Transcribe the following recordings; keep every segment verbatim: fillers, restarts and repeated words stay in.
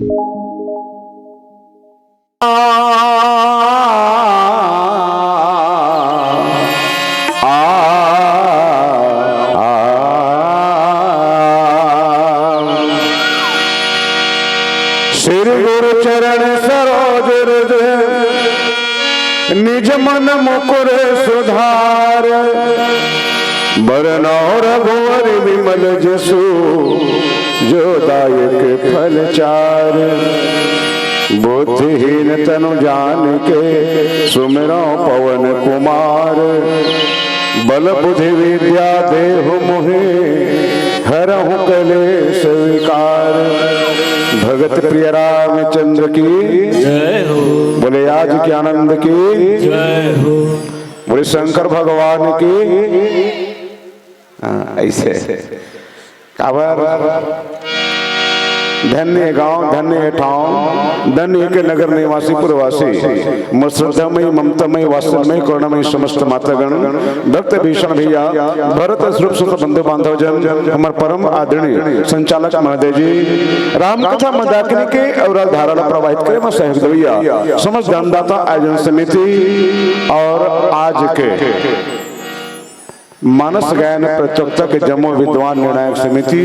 आ, आ, आ। श्री गुरु चरण सरोज रज, निज मन मुकुर सुधार। बरनउँ रघुवर विमल जसु, जो दायक फल चार। बुद्धिहीन तनु जानिके, सुमिरउँ पवन कुमार। बल बुद्धि विद्या देहु मोहे, हरहु कलेस विकार। भगत प्रिय रामचंद्र की जय हो। बोले आज के आनंद की जय हो। बोले शंकर भगवान की। हाँ, ऐसे। काबर धन्य गांव, धन्य ठांव, धन्य के नगर निवासी पुरवासी, मोर श्रद्धामयी, ममतामयी, वात्सल्यमयी, करुणामयी समस्त मातागण, भक्त भीषण भैया, भरत स्वरूप सुत बंधु बांधव जन, हमर परम आदरणीय संचालक महोदय जी, राम कथा मंदाकिनी के अविरल धारा ला प्रवाहित करे म सहयोग देवइया समस्त दानदाता आयोजन समिति और आज के मानस गायन प्रतियोगिता के जम्मो विद्वान निर्णायक समिति,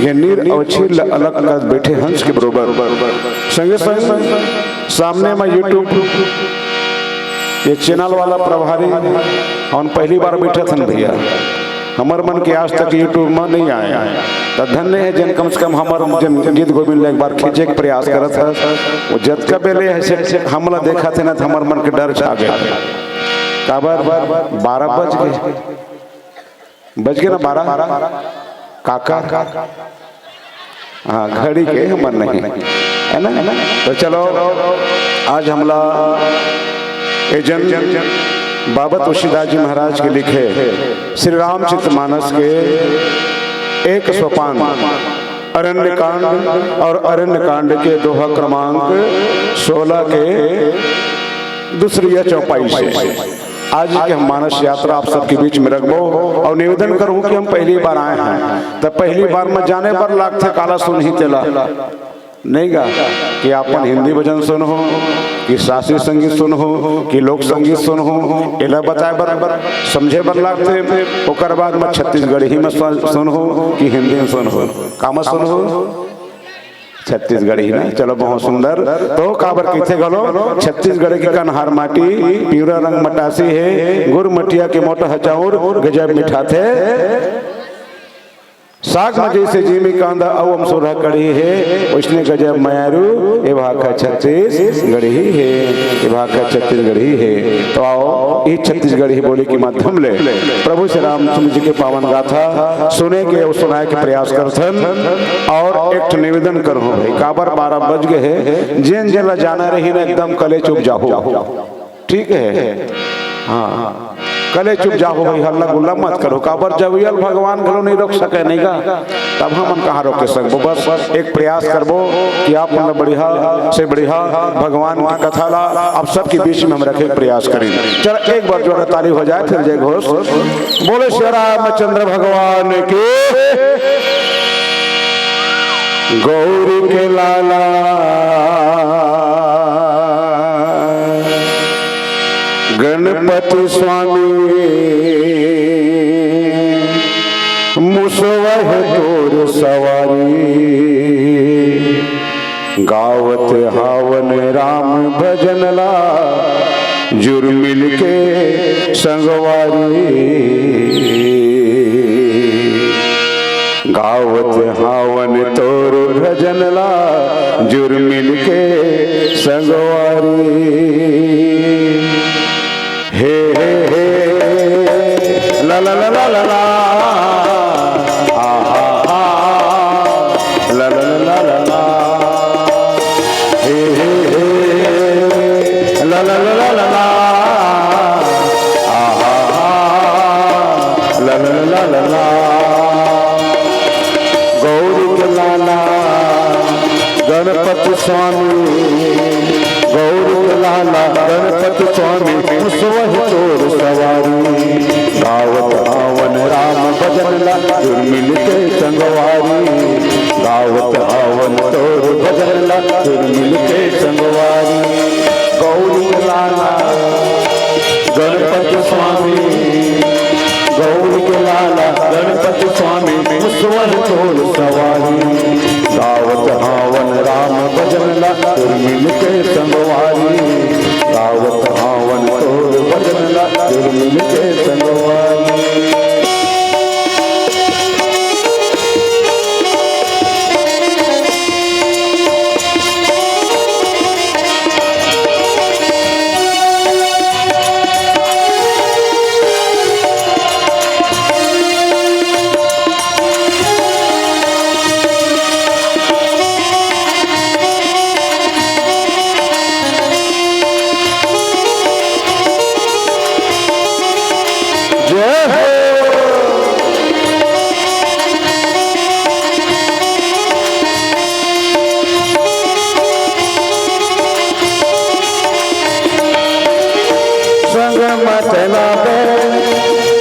ये नीर अउ छीर ल अलग कर बैठे हंस के बरोबर। संगे संग सामने म YouTube ये channel वाला प्रभारी, हम पहली बार बैठे थन भैया, हमर मन के आज तक YouTube म नहीं आए। त धन्य है जेन कम से कम हमर जेन गीत गोविंद ल एक बार खींचे के प्रयास करत है। वो जतका बेले है से हमला देखत है ना, त हमर मन के डर छा गए। काबर बारह बज गए। बज गए ना बारह? काका? हाँ, घड़ी के हमर नहीं, है ना? तो चलो, आज हमला ए जन बाबा तुलसीदास जी महाराज के लिखे श्री रामचरित मानस के एक सोपान अरण्य कांड और अरण्य कांड के दोहा क्रमांक सोलह के दूसरी या चौपाई से आज के हम मानस यात्रा आप सबके बीच में रखबो। और निवेदन करूं कि हम पहली बार आए हैं, तो पहली बार में जाने बर लागथे काला सुनही तेला, नहीं गा, कि अपन हिंदी भजन सुनहू, कि शास्त्रीय संगीत सुनहू, कि लोक संगीत सुनहू, एला बताए बर, समझे बर लागथे। ओकर बाद में छत्तीसगढ़ी में सुन-, सुनहू, कि हिंदी में सुनहू, का में सुनहू? छत्तीसगढ़ी ना, चलो बहुत सुंदर। तो काबर कहिथे घलो, छत्तीसगढ़ के कन्हार माटी, पिवरा रंग मटासी हे, गुर मटिया के मोट हचाउर, गजब मिठाथे। साग म जैसे जीमी कांदा अउ अमसुरहा कढ़ी हे, वैसने गजब मयारू, ए भाखा छत्तीसगढ़ी हे, ए भाखा छत्तीसगढ़ी हे। तो आओ, ई छत्तीसगढ़ी बोली के माध्यम ले प्रभु श्री रामचंद्र जी के पावन गाथा सुने के अउ सुनाए के प्रयास करथन। और एक ठो निवेदन करहूं भाई, काबर बारह बज गए हे, जेन जेन ला जाना रही ना, एकदम कले चुप जाहू। ठीक है, हाँ, कले चुप जाहू भाई, हल्ला गुल्ला मत करो। काबर जब यल भगवान घलो नहीं रोक सके, नहीं गा, तब हमन कहाँ रोक के सकबो? बस एक प्रयास करबो कि आप मन बढ़िया से बढ़िया भगवान की कथा ला आप सबके बीच में हम रखे के प्रयास करें। चल, एक बार जोरदार ताली हो जाए, फिर जय घोष। बोले श्री रामचंद्र भगवान की। गौरी के लाला गणपति स्वामी, मुसवा हे तोर सवारी। गावत हावन राम भजन ला, जुर मिल के संगवारी। गावत हावन तोर भजन ला, जुर मिल के संगवारी। हे, हे, हे, ला, ला, ला, ला, ला, ला। आ, हा, हा। ला, ला, ला, ला, ला, ला। हे, हे, हे। ला, ला, ला, ला, ला, ला। आ, हा, हा। ला, ला, ला, ला, ला। गौरी के लाला गणपति स्वामी, गौरी के लाला गणपति स्वामी, मुसवा हे तोर सवारी। गावत हावन राम भजन ला, जुर मिल के संगवारी। गावत हावन तोर भजन ला, जुर वह तोर सवारी, गावत हावन राम भजन ला, तुर मिलके संगवारी। गावत हावन तोर भजन ला, तुर मिलके संगवारी। जय हो। संग मत लावे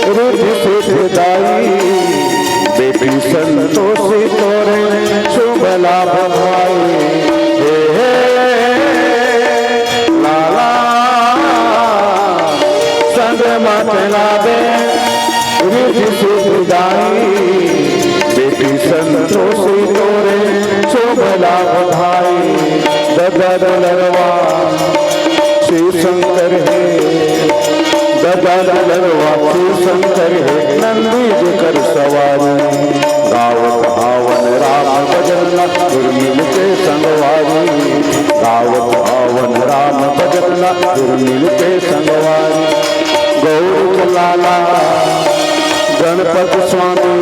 रिद्धि सिद्धि दाई, बेटी संतोषी तोरे शुभ लाभ भाई। हे, हे, लाला, संग मत लावे रिद्धि सिद्धि दाई, बेटी संतोषी तोरे शुभ लाभ भाई। ददा दुलरवा शिव शंकर हे, ददा दुलरवा शिव शंकर हे, नंदी जेकर सवारी। गावत हावन राम भजन ला, तुर मिलके संगवारी। गावत हावन राम भजन ला, तुर मिलके संगवारी। गौर के लाला गणपति स्वामी,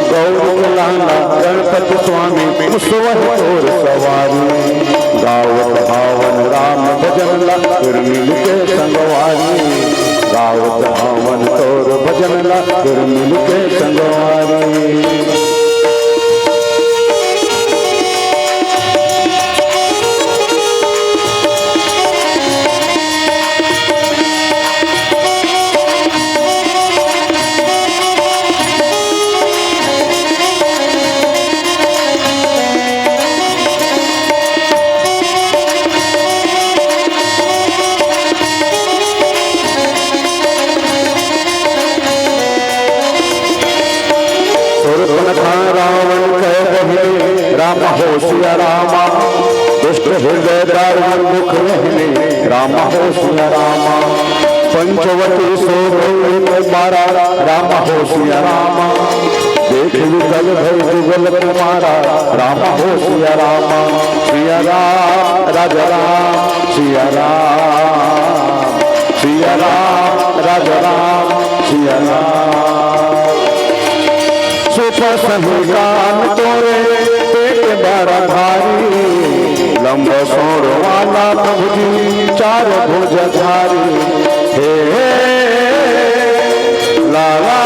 गौर के लाला गणपति स्वामी, मुसवह तोर सवारी। गावत हावन राम भजन ला, तुर मिलके संगवारी। गावत हावन तोर भजन ला, तुर मिलके संगवारी। शूर्पणखा रावण कह बहिनी, राम हो सिया रामा। दुष्ट हृदय दारुण मुख रहनी, राम हो सिया रामा। पंचवटी सो भय कुमारा, राम हो सिया रामा। देख विकल भय जुगल कुमारा, राम हो सिया रामा। सिया राम राजा राम, सिया राम सिया राम राजा राम, सिया राम। सुख सही कान तोरे पेट बड़ा भारी, लंब सोर वाला प्रभु जी चार भुज धारी। हे लाला,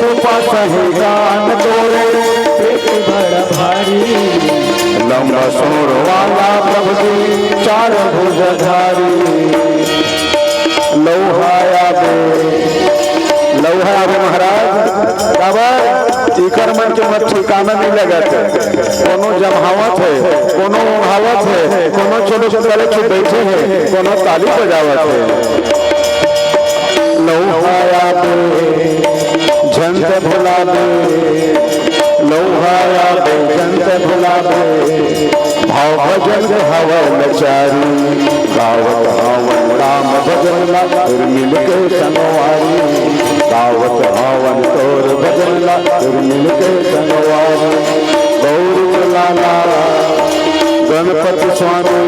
सुख सही कान तोरे पेट बड़ा भारी, लंब सोर वाला प्रभु जी चार भुज धारी। लौहा आबे, लौहा आबे महाराज, काबर इकर मन के मत ठिकाना नहीं लगत हे। कोनो जम्हावत हे, कोनो उंघावत हे, कोनो चलो चलो चुप बैठे हे, कोनो ताली बजावत हे। लौहा आबे, झन ते भुलाबे, लौहा आबे, झन ते भुलाबे, भाव भजन के हवय लचारी। गावत हावन राम भजन ला, तुर मिलके संगवारी। गावत हावन तोर भजन ला, तुर मिलके संगवारी। गौर के लाला गणपति स्वामी,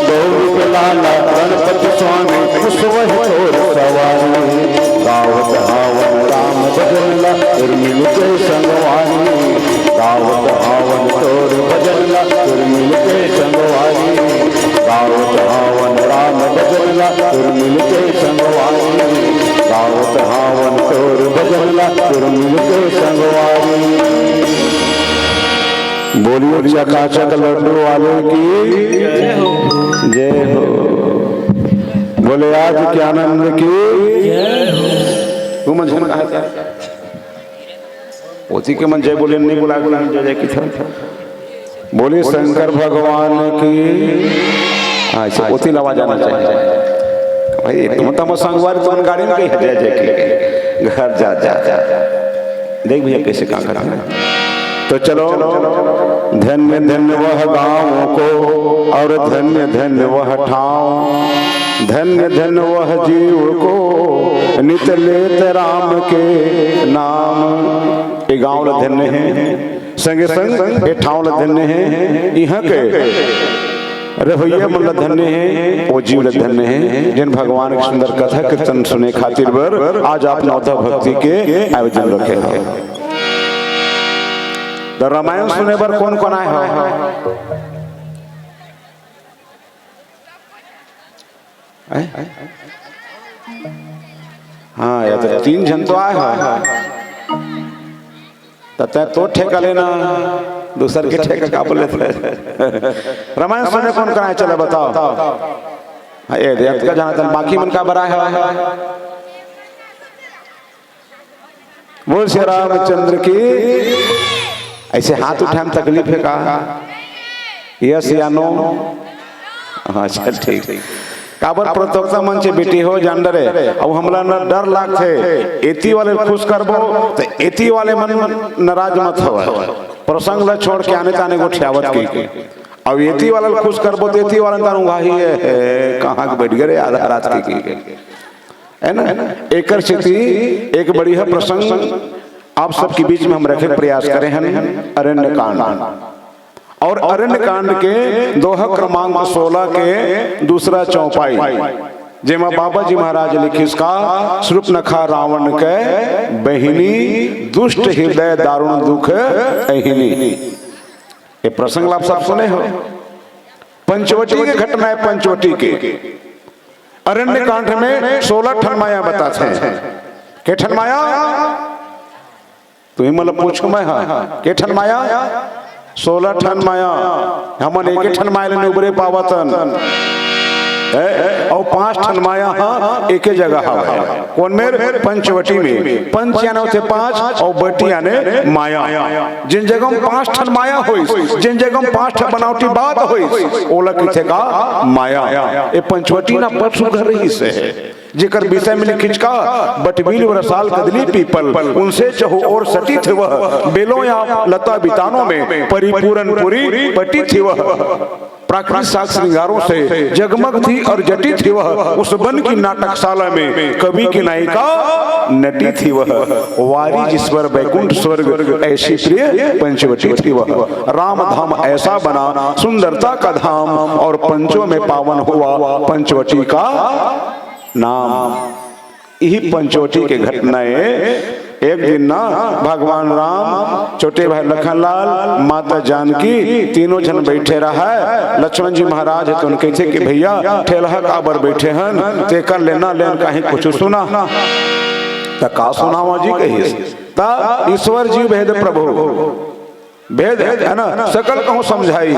गौर के लाला गणपति स्वामी, कुशवह तोर सवारी। गावत हावन राम भजन ला, तुर मिलके संगवारी। गावत हावन तोर भजन ला, तुर मिलके संगवारी। गावत हावन राम भजन ला, तुर मिलके संगवारी। गावत हावन तोर भजन ला, तुर मिलके संगवारी। बोलिए चकाचक लड्डू वाले की जय हो। बोले आज के आनंद की जय हो। तू मन झन कहा था। ओती के मन जय बोले, नहीं बोला, बोला, जय जय की था। बोलिए शंकर भगवान की। हाँ, इसे ओती लवा जाना चाहिए। भाई, तुम तम संगवारी, तुम गाड़ी में गई है, जय जय की। घर जा, जा, जा। देख भैया, कैसे का करता है। तो चलो, धन्य धन्य वह गाँव को और धन्य धन्य वह ठाँव, धन्य धन्य वह जीव को नित लेत राम के नाम। ये गाँव ल धन्य है, संगे संग ये ठाँव ल धन्य है, इहाँ के रहइया मन ल धन्य है, वो जीव ल धन्य है, जिन भगवान के सुंदर कथा कीर्तन सुने खातिर बर आज आप नवधा भक्ति के आयोजन रखे हो। तो रामायण सुने बर कौन कौन आए हो? आए? हाँ, ये तो तीन झन तो आए हो। त तैं तो ठेका लेना, दूसर के ठेका का बोले थे। रामायण सुने कौन करा है, चलो बताओ। हाँ, ये दे, अतका जाना था, बाकी मन का बरा है। बोल श्री रामचंद्र की। ऐसे हाथ उठाए में तकलीफ है का? यस या नो? हाँ, चल ठीक। काबर प्रोक्तोक्ता मंच बेटी हो जान डरे, अब हमला न डर लागथे, एती वाले खुश करबो, त एती वाले मन नाराज मत होवय। प्रसंग ल छोड़ के आने ताने गोठियावत की, अब एती वाला ल खुश करबो, त एती वाला तान उंघाही, "ए, हे, कहाँ के बैठ गए रे आधा रात की?" है ना? एकर सेती एक बढ़िया प्रसंग आप सबके बीच में हम रखे के प्रयास करे हन, अरण्य कांड। और अरण्य कांड के दोहा क्रमांक सोलह के दूसरा चौपाई, जेमा बाबा जी महाराज लिखिस का, "शूर्पणखा रावण के बहिनी, दुष्ट हृदय दारुण दुख अहिनी।" ये प्रसंग ला आप सब सुने हो, पंचवटी के घटना है, पंचवटी के। अरण्य कांड में सोलह ठन माया बताथे। के ठन माया? तुही मन ल पूछो मैं, हाँ, के ठन माया? सोलह ठन माया। हमन एक ठन माया ले उबरे पावतन। ए, अउ पांच ठन माया ह एके जगह हवय। कोन मेर? पंचवटी में। पंच याने होथे पांच, अउ वटी याने माया। जिन जगह में पांच ठन माया होइस, जिन जगह में पांच ठन बनावटी बात होइस, ओला कहिथे का? माया। ए पंचवटी ना बड़ सुघर रहिस हे। जेकर विषय में लिखिस का, बटबिल वृषाल कदली पीपल, उनसे चहु ओर सटी थी वह, बेलों या लता बितानों में, परिपूरन पुरी पटी थी वह। प्राकृतिक साज श्रृंगारों से जगमग थी और जटी थी वह, उस वन की नाटकशाला में कवि की नायिका नटी थी वह। वारी जिस पर बैकुंठ स्वर्ग ऐसी प्रिय पंचवटी थी वह। राम धाम ऐसा बना सुंदरता का धाम, और पंचों में पावन हुआ पंचवटी का नाम। इही पंचवटी के घटना ए। एक दिन ना भगवान राम, छोटे भाई लखनलाल, माता जानकी, तीनों झन बैठे रहय। लक्ष्मण जी महाराज हे तो उन कहिथे कि भैया ठेलहा काबर बैठे हन, तेकर लेना लेन कहीं कुछ सुना। त का सुनावा जी कहिस। त ईश्वर जी भेद प्रभु भेद है ना, सकल कहूँ समझाई।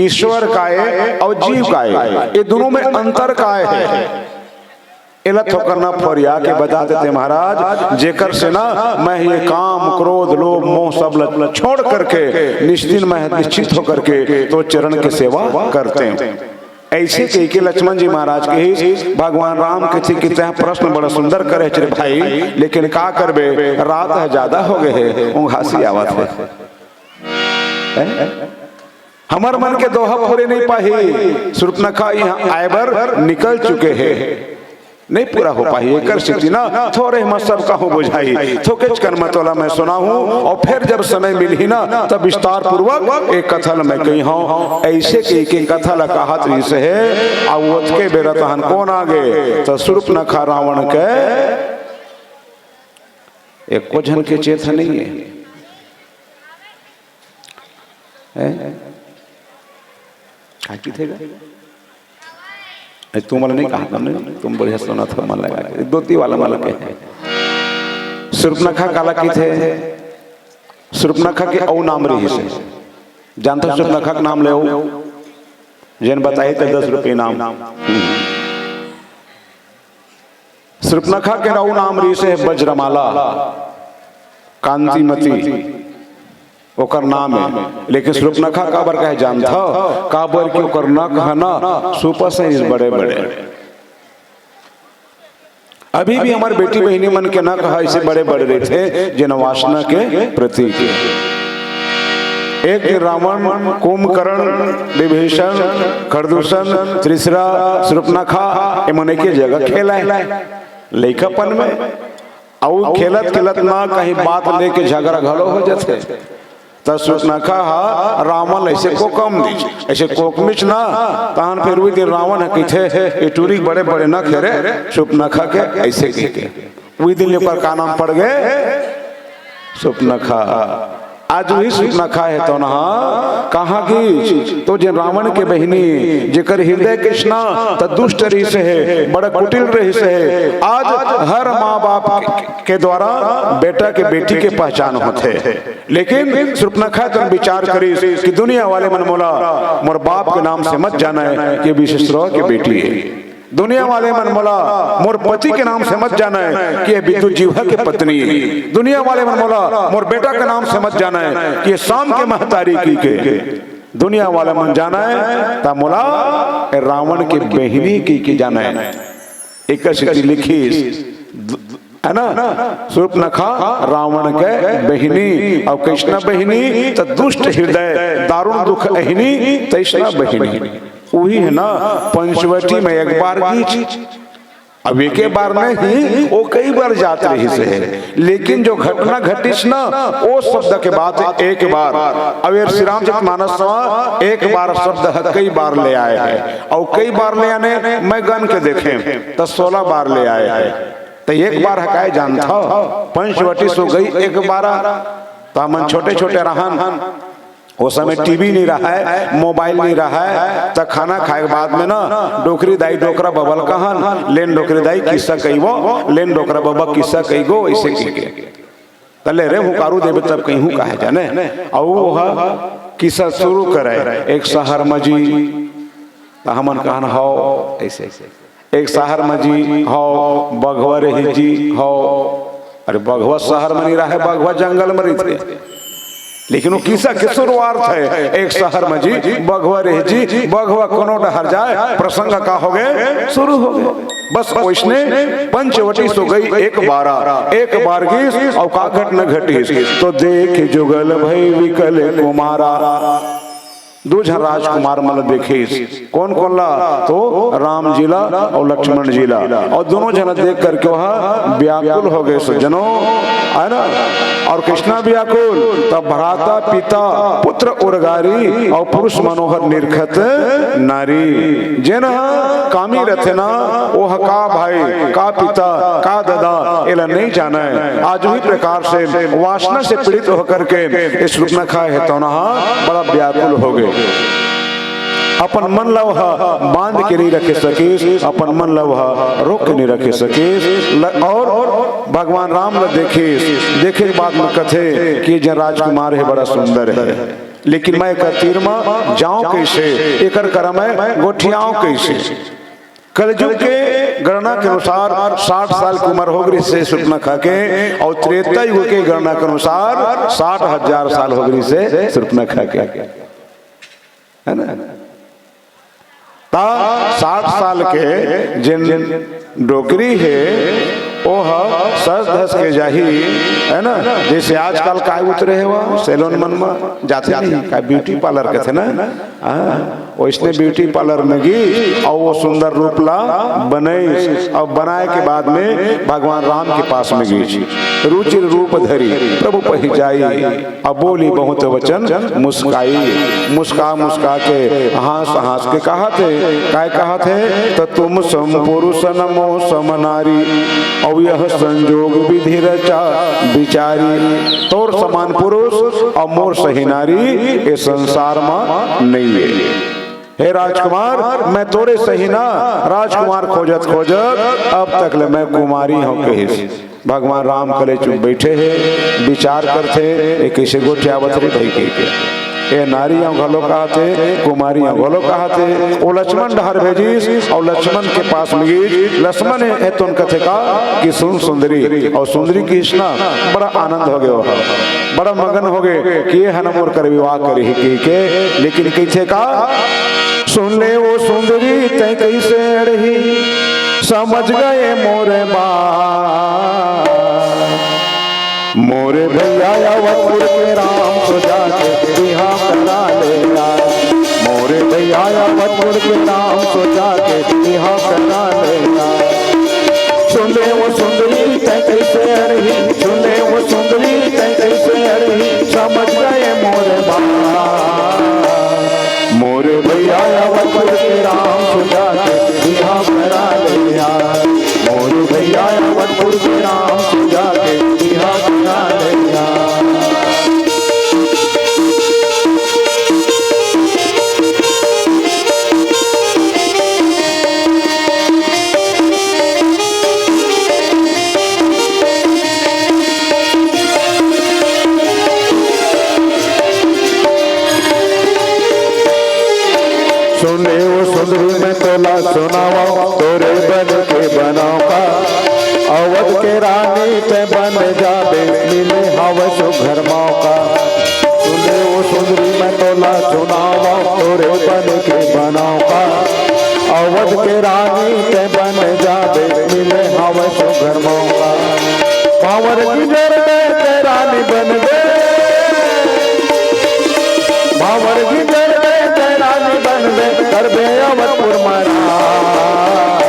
ईश्वर काय अउ जीव काय, ये दोनों में अंतर काय है? एला थोकरना फोरिया के बता देते महाराज, जेकर से ना मैं ये काम, क्रोध, लोभ, मोह सब ल छोड़ करके निश्चित मैं निश्चित होकर के तो चरण के सेवा करते हूँ। ऐसे कहिके लक्ष्मण जी महाराज कहिस, भगवान राम कहिथे कि तैं प्रश्न बड़ा सुंदर करे हस रे भाई, लेकिन का करबे, रात ह ज्यादा हो गए हे, ऊँघासी आवत हे। हैं? हमर मन के दोहा पूरे नहीं पाही, शूर्पणखा यहाँ आए बर निकल चुके हे, नहीं पूरा हो पाही। एकर सेती ना थोरे म सब कहूँ बुझाही, थोकेच कन म तोला मैं सुनाहूँ, अउ फेर जब समय मिलही ना, तब विस्तार पूर्वक ए कथा ल मैं कहिहूँ। ऐसे कहिके कथा ल कहत रहिस हे, अउ ओतके बेरा तहन कोन आगे, त शूर्पणखा रावण के एको झन के चेत नहीं हे। हैं? का कहिथे गा? ए, तुम वाला नहीं कहा तुमने, तुम बढ़िया सुना था, मन लगा के। धोती वाला मन लगे। शूर्पणखा काला कहिथे? शूर्पणखा के अउ नाम रहिस हे। जानथव शूर्पणखा के नाम ले अउ? जेन बताही त दस रुपये इनाम। शूर्पणखा के अउ नाम रहिस हे वज्रमाला, कांतिमती ओकर नाम हे। लेकिन शूर्पणखा काबर कहे जानथव? काबर कि ओकर नक ह ना सुपस हे बड़े बड़े। अभी भी हमर बेटी बहिनी मन के नख ह अइसे बड़े बड़े रहिथे, जेन वासना के प्रतीक हे। एक दिन रावण, कुंभकर्ण, विभीषण, खरदूषण, त्रिशरा, शूर्पणखा, ए मन एके जगह खेलय लइकापन में। अउ खेलत खेलत ना कहीं बात लेके झगड़ा घलो हो जाथे। त शूर्पणखा ह रावण ल अइसे कोकम दिस, अइसे कोकमिस ना। तहन फेर उही दिन रावण ह कहिथे, "ए टूरी के बड़े बड़े नख हे रे, शूर्पणखा के," अइसे कहिके। उही दिन ले ओकर का नाम पड़ गे? शूर्पणखा। आज उही शूर्पणखा हे तोन ह कहाँ गिस? तो जेन रावण के बहिनी, जेकर हृदय कइसना त दुष्ट रहिस हे, बड़ा कुटिल रहिस हे, आज हर माँ बाप के, के द्वारा बेटा के, बेटी के पहचान होथे। लेकिन शूर्पणखा तन विचार करिस कि दुनिया वाले मन मोला मोर बाप के नाम से मत जानय कि विश्वामित्र के बेटी हे। दुनिया वाले मन मोला मोर पति के नाम से मत जानय कि ये विद्युत जीवा के पत्नी हे। दुनिया वाले मन मोला मोर बेटा के नाम से मत जानय कि ये शाम के महतारी कहिके। दुनिया वाले मन जानय त मोला ए रावण के बहिनी कहिके जानय। एकर सेती लिखिस, है ना, शूर्पणखा रावण के बहिनी। अउ कइसना बहिनी? त दुष्ट हृदय, दारुण दुख अहिनी, तइसना बहिनी। उही हे ना, पंचवटी में एक बार गिस। अब एके बार नहीं, ओ कई बार जात रहिस हे। लेकिन जो घटना घटिस ना, ओ शब्द के बात एक बार। अब ये श्री रामचरित मानस म एक बार शब्द ह कई बार ले आय हे। अउ कई बार ले आने, मैं गन के देखेंव, त सोलह बार ले आय हे। त एक बार ह काय जानथव? पंचवटी सो गई एक बारा। त हमन छोटे छोटे रहन, ओ समय टीवी नइ रहय, मोबाइल नइ रहय, त खाना खाय के बाद में ना डोकरी दाई डोकरा बबा ल कहन, "लेन डोकरी दाई किस्सा कहिबो, लेन डोकरा बबा किस्सा कहिगो," अइसे कहिके। त ले रे हुंकारू देबे तब कहिहूं, काहे जाने। अउ ओ ह किस्सा शुरू करय, "एक शहर म जी," त हमन कहन, "हव," अइसे। "एक शहर म जी हव, बघवा रहिस जी हव।" अरे, बघवा शहर म नइ रहय, बघवा जंगल म रहिथे। लेकिन ओ किस्सा के शुरुआत हे, "एक शहर म जी बघवा रहिस जी, बघवा कोनो डहर जाय।" प्रसंग का होगे? शुरू होगे। बस ओइसने पंचवटी सो गई एक बारा, एक बार गिस अउ का घटना घटिस? तो देख जुगल भई विकल कुमारा। दू झन राजकुमार मन ल देखिस। कोन कोन ला? तो राम जी ला अउ लक्ष्मण जी ला। अउ दूनों झन देख करके ओह व्याकुल हो गे सज्जनों, है ना? अउ कइसना व्याकुल? तब भ्राता पिता पुत्र उरगारी अउ पुरुष मनोहर निरखत नारी। जेन ह कामी रथे ना, ओह का भाई, का पिता, का ददा, एला नइ जानय। आज उही प्रकार से वासना से पीड़ित होकर के ए शूर्पणखा हे तोन ह बड़ा व्याकुल हो गे। अपन मन ल ओह बांध के नइ रखे सकिस, अपन मन ल ओह रोक के नइ रखे सकिस। ल-, अउ भगवान राम ल देखिस, देखे के बाद में कथे कि जेन राजकुमार हे बड़ा सुंदर हे, लेकिन मैं एकर तीर म जांव कइसे, एकर करा मैं गोठियांव कइसे? कलयुग के गणना के अनुसार साठ साल के उमर हो गे रिहिस हे शूर्पणखा के, अउ त्रेता युग के गणना के अनुसार साठ हजार साल हो गे रिहिस हे शूर्पणखा के, है ना? त साठ साल के जेन डोकरी हे, ओह सज धज के जाही, है ना? जइसे आजकल काय उतरे हे, वो सैलून मन म जाथे नहीं, काय ब्यूटी पार्लर कथे ना, हाँ, ओइसने ब्यूटी पार्लर में गिस अउ ओ सुंदर रूप ला बनइस, अउ बनाय के बाद में भगवान राम के पास में गिस। रुचिर रूप धरि प्रभु पहि जाई, अउ बोली बहुत वचन मुस्काई। मुस्का मुस्का के, हंस हंस के कहत हे, काय कहत हे? त तुम सम पुरुष न मो सम नारी, अउ यह संजोग विधि रचा विचारी। तोर समान पुरुष अउ मोर सही नारी ए संसार म नइये। हे राजकुमार, मैं तोरे सही ना राजकुमार खोजत खोजत अब तक ले मैं कुमारी हंव कहिस। भगवान राम कले चुप बइठे हे, विचार करथे, ए कइसे गोठियावत रे भई कहिके। ए नारी हंव घलो कहत हे, कुमारी हंव घलो कहत हे। ओ लक्ष्मण डहर भेजिस, अउ लक्ष्मण के पास में गिस। लक्ष्मण हे तोन कथे का कि सुन सुंदरी, अउ सुंदरी कहिस ना, बड़ा आनंद हो गे ओह, बड़ा मगन हो गे कि ए ह न मोर कर विवाह करही कहिके। लेकिन कहिथे का, सुन ले ओ सुंदरी तैं कइसे अड़ही, समझ गए मोरे बात। मोरे भैया अवधपुर के राम, तो जाके बिहाव करा ले यार। मोरे भैया अवधपुर के राम, तो जाके बिहाव करा ले यार। सुन ले वो सुंदरी तैं कैसे अड़ही, सुन ले वो सुंदरी तैं कैसे अड़ही, समझ गए मोरे बात। मोरे भैया अवधपुर के राम, तो जाके बिहाव करा ले यार। मोरे भैया अवधपुर के राम, तो जाके बिहाव करा ले यार। सुन ले वो सुंदरी मैं तोला सुनावंव, तोरे बन के बनावंव का। अवध के रानी तैं बन जाबे, मिले हवय सुघर मौका। सुन ले वो सुंदरी मैं तोला सुनावंव, तोरे बन के बनावंव का। अवध के रानी तैं बन जाबे, मिले हवय सुघर मौका। भांवर गिंजर में तैं रानी बनबे, भांवर गिंजर में तैं रानी बनबे, करबे अवधपुर म राज।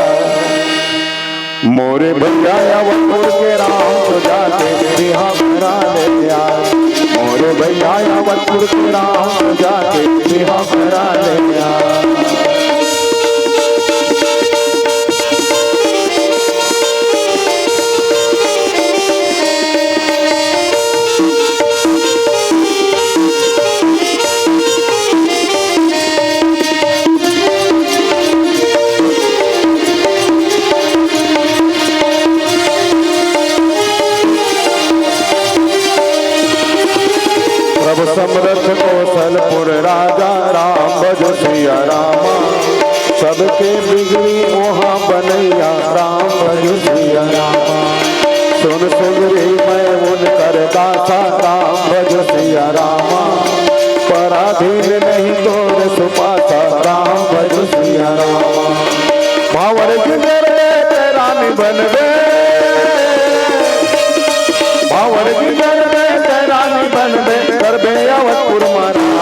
मोरे भैया अवधपुर के राम, तो जाके बिहाव करा ले यार। मोरे भैया अवधपुर के राम, तो जाके बिहाव करा ले यार। प्रभु समरथ कौशलपुर राजा, राम भजो सिया रामा। सबके बिगड़ी उहाँ बनइया, राम भजो सिया रामा। सुन सुंदरी मैं उनकर दासा, राम भजो सिया रामा। पराधीन नहीं तोर सुपासा, राम भजो सिया रामा। भांवर गिंजर में तैं रानी बनबे, भांवर गिंजर में तैं रानी बनबे, करबे अवधपुर म राज।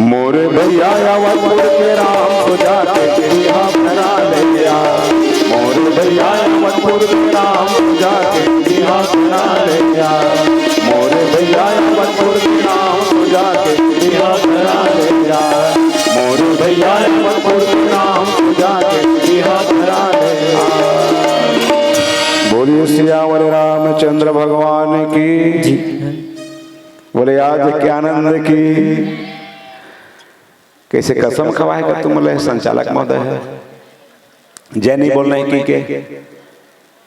मोरे भैया अवधपुर के राम, तो जाके बिहाव करा ले यार। मोरे भैया अवधपुर के राम, तो जाके बिहाव करा ले यार। मोरे भैया अवधपुर के राम, तो जाके बिहाव करा ले यार। मोरे भैया अवधपुर के राम, तो जाके बिहाव करा ले यार। बोलिए सियावर रामचंद्र भगवान की। बोले आज के आनंद की। कैसे कसम खवाए का तुम ले संचालक महोदय है? जय नहीं बोलना है की के?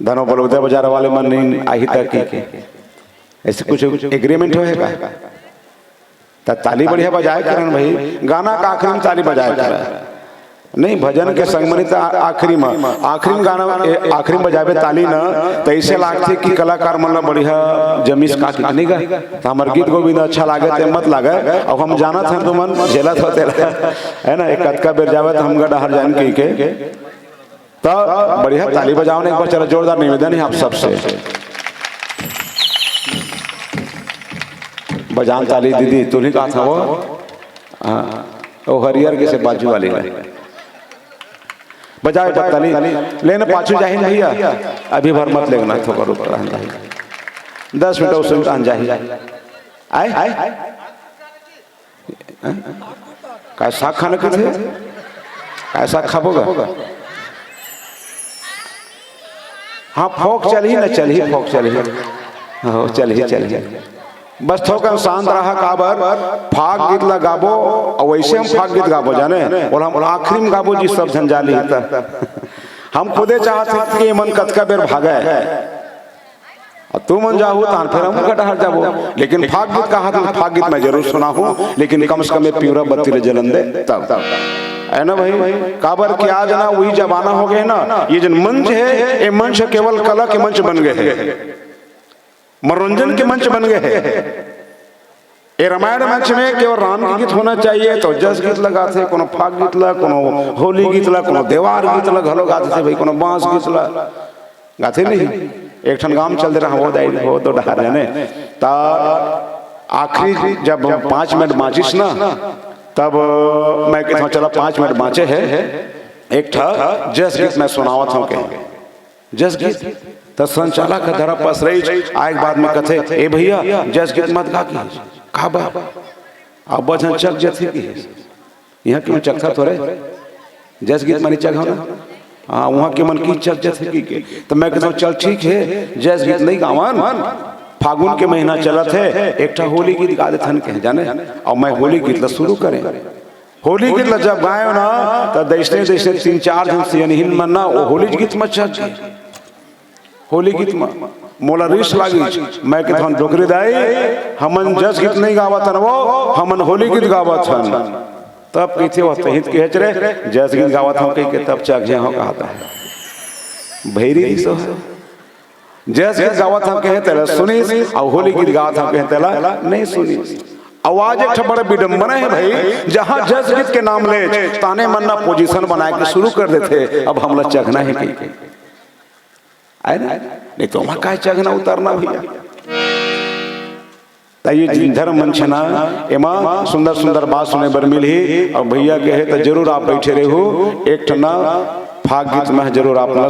धनो बलौदा बाजार वाले मन नहीं आही तक की के? ऐसे कुछ एग्रीमेंट होए का? त ताली बढ़िया बजाए करन भाई, गाना का आखिरी में ताली बजाए करन। नहीं, भजन के संग म नहीं त आ-, आखिरी में, आखिरी में गाना, ए, आखिरी में बजाबे ताली न, त ऐसे लागथे कि कलाकार मन ला बढ़िया जमीस का कितनी गा। त हमर गीत गोविंद अच्छा लागे, ते मत लागे, अब हम जानत हन तुमन झेलत हो तेला, है ना, एक कतका बेर जावे त हम गा डहर जान की के। त बढ़िया ताली बजाओ ना एक बार, चलो जोरदार निवेदन है आप सबसे। बजान ताली दीदी, तू नहीं कहा था वो? हाँ, वो हरियर के से बाजू वाली ने। बजाओ एक बार ताली, लेने पाछू जाहिन भैया, अभी भर मत लेना, थोड़ा रुक रहन भाई। दस मिनट उसमें जाही। आए? हैं? काय साग खाने को थे? काय साग खाबो गा? हाँ, फोक चलही ना, चलही, फोक चलही। हो, चलही, चलही। बस थोकन शांत रहा, काबर फाग गीत ला गाबो, अउ वैसे हम फाग गीत गाबो, जाने? बोला, हम आखिरी में गाबो जी, सब झन जाली त। हम खुदे चाहत हन कि ये मन कतका बेर भागे। अब तुमन जाहू, तान फेर हम ओकर डहर जाबो। लेकिन फाग गीत कहा था, फाग गीत मैं जरूर सुनाहूँ, लेकिन कम से कम ये पिंवरा बत्ती ले जलन दे तब। है ना भाई? काबर कि आज ना वही जमाना हो गए ना, ये जन मंच है, ये मंच केवल कला के मंच बन गए है, मनोरंजन के मंच बन गए है। ए रामायण मंच में केवल राम के गीत होना चाहिए, तो जस गीत ला गाथे, कोनो फाग गीत ला, कोनो होली गीत ला, कोनो देवार गीत ला घलो गाथे भाई, कोनो बांस गीत ला गाथे नहीं। एक ठन गांव चल दे रहा, वो दाई, वो दो डहार जाने। ता आखिरी जब पाँच मिनट बांचिस ना, तब मैं कहता हूँ, चला, पाँच मिनट बांचे है, एक ठा जस गीत मैं सुनावत हूँ, कहे जस गीत। त संचालक ह धरा पसरई आए के बाद में कथे, "ए भैया, जस गीत मत गा।" की का बा? अब बचन चक जथे की, यहाँ के मन चकथा थोरे, जस गीत मानी चक हो ना। हाँ, वहाँ के मन की चक जथे की के। तो मैं कहता हूँ, "चल ठीक है, जस गीत नहीं गावन, फागुन के महीना चलत है, एक ठा होली गीत गा देथन," कहे जाने। और मैं होली गीत ला शुरू करें। होली गीत ला जब गायो ना, त जैसने जैसने तीन चार झन सियनहिन मन ना वो होली गीत में चक गए। होली गीत में मोला रिस लागिस, मैं कहत हन, "डोकरी दाई, हमन जस गीत नहीं गावत हन, वो हमन होली गीत गावत हन।" तब कहिथे, "वो तहित के हच रे, जस गीत गावत हूँ," कहि के तब चक झे हो कहता है। भैरी रिस हो। जस गीत गावत हूँ कहे तेला सुनिस, और होली गीत गावत हूँ कहे तेला नहीं सुनिस। आवाज एक ठो बड़ा विडंबना है भाई, जहाँ जस गीत के नाम ले, ताने मन ना पोजीशन बनाए के शुरू कर देथे, "अब हमला चघना है," कहि के। आए ना? नहीं तो वहाँ काय चघना उतरना भैया। त ये जिंधर मंच ना, एमा सुंदर सुंदर बात सुने बर मिलही। और भैया कहे त जरूर आप बैठे रहू, एक ठना फाग गीत में जरूर आप ला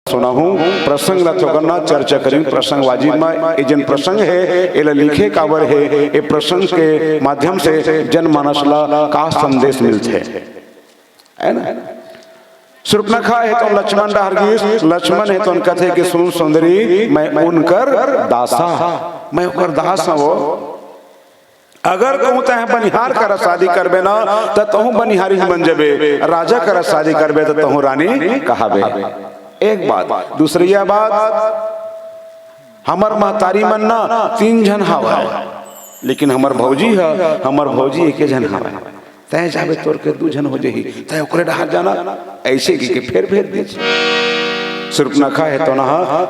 सुनाहूँ। प्रसंग ला थोकन ना चर्चा करी, प्रसंग वाजिब में, ये जन प्रसंग है, एला लिखे काबर है, ये प्रसंग के माध्यम से जनमानस ला का संदेश मिलथे, है ना? सुर्पनखा हे तो लक्ष्मण डहर गिस, लक्ष्मण हे तो कथे कि, "सुन सुंदरी, मैं उनकर दासा, मैं ओकर दास हवं वो।" अगर कहूँ तैं बनिहार करा शादी करबे ना, त तहूँ बनिहारी ही बन जबे, राजा करा शादी करबे, त तहूँ रानी कहाबे। एक बात। दूसरिया बात, हमर महतारी मन ना तीन झन हावय, लेकिन हमर भौजी ह, हमर भौजी एके झन हावय। तैं जाबे तोर के दू झन हो जही, तैं ओकरे डहार जाना, ऐसे कहिके फेर भेज दीस। सुर्पनखा हे तो ना,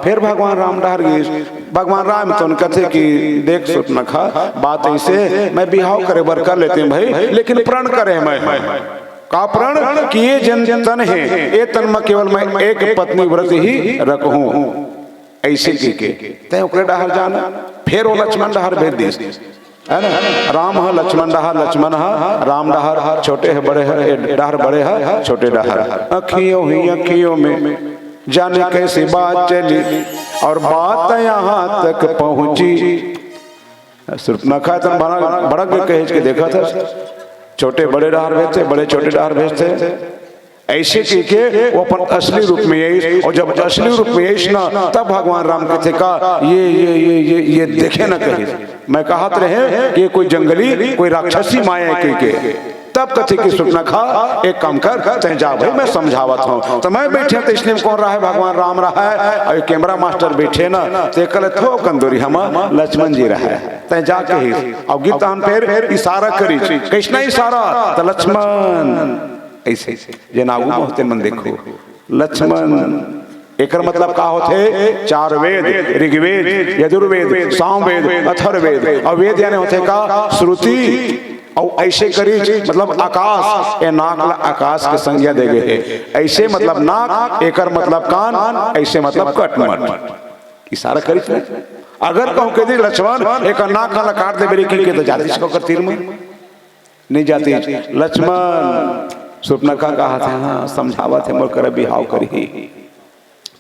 फेर भगवान राम डहार गिस। भगवान राम तो कथे कि, "देख सुर्पनखा, बात ऐसे, मैं बिहाव करे बर कर लेते हैं भाई, लेकिन प्रण करे मैं।" का प्रण? कि ये जन तन हे, ये तन में केवल मैं एक पत्नी व्रत ही रखहूँ। ऐसे कहिके तैं ओकरे डहार जाना, फेर वो लक्ष्मण डहार भेज दीस, है ना? राम ह लक्ष्मण डहार, लक्ष्मण ह राम डहार, छोटे ह बड़े ह, ए, डहार बड़े ह छोटे डहार। अखियों ही अखियों में जाने कैसी बात चली और बात यहाँ तक पहुँची। सुर्पनखा तन बड़ा, बड़ा के कहे के देखा था, छोटे बड़े डहार भेजथे, बड़े छोटे डहार भेजथे। ऐसे कहिके वो अपन असली रूप में आइस, और जब असली रूप में आइस ना, तब भगवान राम कथे का, "ये, ये, ये, ये, ये देखे ना कहिस।" मैं कहत रहे कि ये कोई जंगली, कोई राक्षसी माया कहिके। तब कथे कि, "सुर्पनखा, एक काम कर, तैं जा भाई, मैं समझावत हूँ।" तो मैं बैठे तो इसलिए कौन रहा है, भगवान राम रहा है, और कैमरा मास्टर बैठे ना, तो कल थो कंदूरी हम लक्ष्मण जी रहा है, तैं जा कहिस। और गीत हम फिर इशारा करी, कैसना इशारा? तो लक्ष्मण ऐसे, जेन आगू में होते मन देखो, लक्ष्मण। एकर मतलब का होथे? चार वेद, ऋग्वेद, यजुर्वेद, सामवेद, अथर्ववेद। और वेद यानी होथे का? श्रुति। और ऐसे करी, मतलब आकाश, ये नाक ला आकाश के संज्ञा दे गए हे। ऐसे मतलब नाक, एकर मतलब कान, ऐसे मतलब कटमट। इशारा करी थे। अगर कहूँ के दी लक्ष्मण, एक नाक ला काट दे मेरी की के, तो जाती इसको कर तीर में। नहीं जाती। लक्ष्मण, सुर्पनखा कहा था, हाँ, समझावत हे, मोर कर बिहाव करी।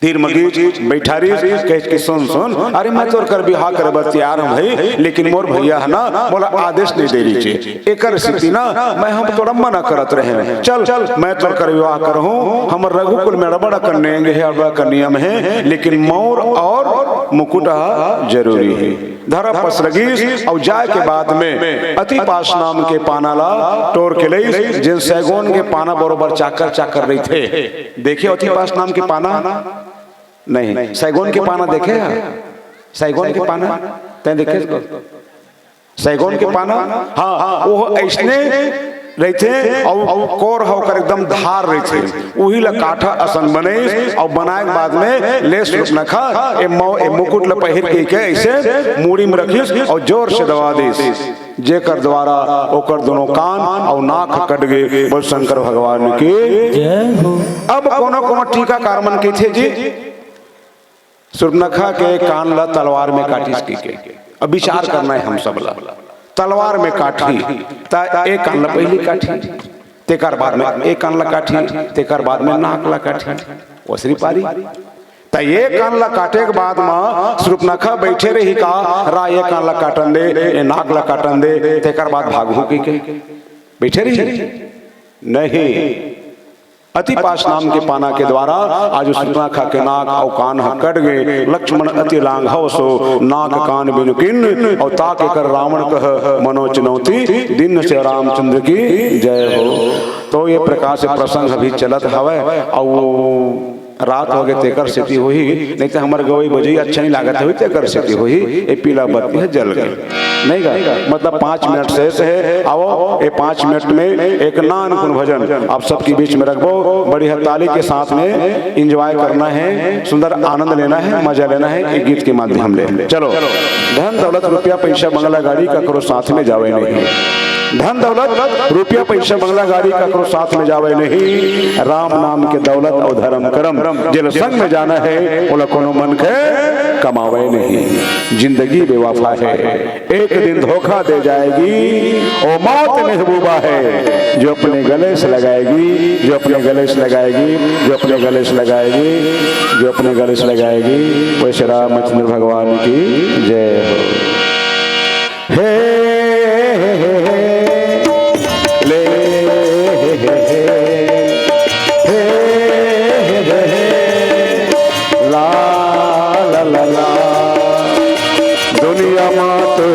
तीर मगी बैठारी, कहे कि, "सुन, सुन, अरे, मैं तोर कर बिहाव करे बर तैयार हूँ भाई, लेकिन मोर भैया है ना, मोला आदेश नहीं दे रही चे। एकर स्थिति ना, मैं हम तोरा मना करत रहे। चल, मैं तोर कर विवाह करहूँ। हमर रघुकुल में अड़बड़ कर नेंग है, अड़बड़ कर नियम है, लेकिन मौर और मुकुट हा जरूरी है।" धरा पसरगीस और जाए के बाद में अतिपास नाम के पाना ला टोर के लईस, जेन सैगोन के पाना बरोबर चाकर चाकर रहिथे। देखे अतिपास नाम के पाना? नहीं। सैगोन के पाना देखे हा? सैगोन के पाना तैं देखे? सैगोन के पाना, हाँ, वो ऐसने रहिथे, अउ कोर ह ओकर एकदम धार रहिथे, उही ल काठा असन बनइस, अउ बनाए के बाद में ले सुर्पनखा ए मौ-, ए मुकुट ल पहिर के, के अइसे मूड़ी में रखिस अउ जोर से दबा दिस, जेकर द्वारा ओकर दोनों कान अउ नाक कट गे। बोल शंकर भगवान की। जय हो। अब कोनो कोनो टीकाकार मन कहिथे जी, सुर्पनखा के कान ल तलवार में काटिस कहिके। अब विचार करना हे हम सब ल, तलवार में काटही त एक कान ल पहिली काटही, तेकर बाद में एक कान ल काटही, तेकर बाद में नाक ल काटही, ओसरी पारी। त एक कान ल काटे के बाद म सुर्पनखा बइठे रही का, रा एक कान ल काटन दे, ए नाक ल काटन दे, तेकर बाद भागहू कहिके बइठे रही? नहीं। अति पास नाम के पाना के द्वारा आज सुर्पनखा के नाक अउ कान ह कट गे। लक्ष्मण अति लांघव सो नाक कान बिनु कीन, अउ ताके कर रावण कह मनो चिनौती, दीन से रामचंद्र की जय हो। तो ये प्रकार से प्रसंग अभी चलत हवय, अउ रात हो गे तेकर सेती होही, नहीं तो हमर गवई बजई अच्छा नहीं लागत हवे तेकर सेती होही। ए पीला बत्ती ह जल गे। नहीं गा, मतलब पाँच मिनट शेष हे। आओ, ए पाँच मिनट में एक नानकुन भजन आप सबके बीच में रखबो। बढ़िया ताली के साथ में enjoy करना हे, सुंदर आनंद लेना हे, मजा लेना हे ए गीत के माध्यम ले। चलो। धन दौलत रुपया पैसा बंगला गाड़ी ककरो साथ में जावे नहीं। धन दौलत रुपया पैसा बंगला गाड़ी ककरो साथ में जावे नहीं। राम नाम के दौलत अउ धर्म करम जेला संग में जाना हे, ओला कोनो मनखे कमावे नहीं। जिंदगी बेवफा हे, एक दिन धोखा दे जाएगी। ओ मौत महबूबा हे, जो अपने गले से लगाएगी, जो अपने गले से लगाएगी, जो अपने गले से लगाएगी, जो अपने गले से लगाएगी। वैसे रामचंद्र भगवान की जय हो। हे, हे, हे, हे, ले, हे, हे, हे, हे, हे, हे, हे, ला, ला, ला, ला। दुनिया मा तो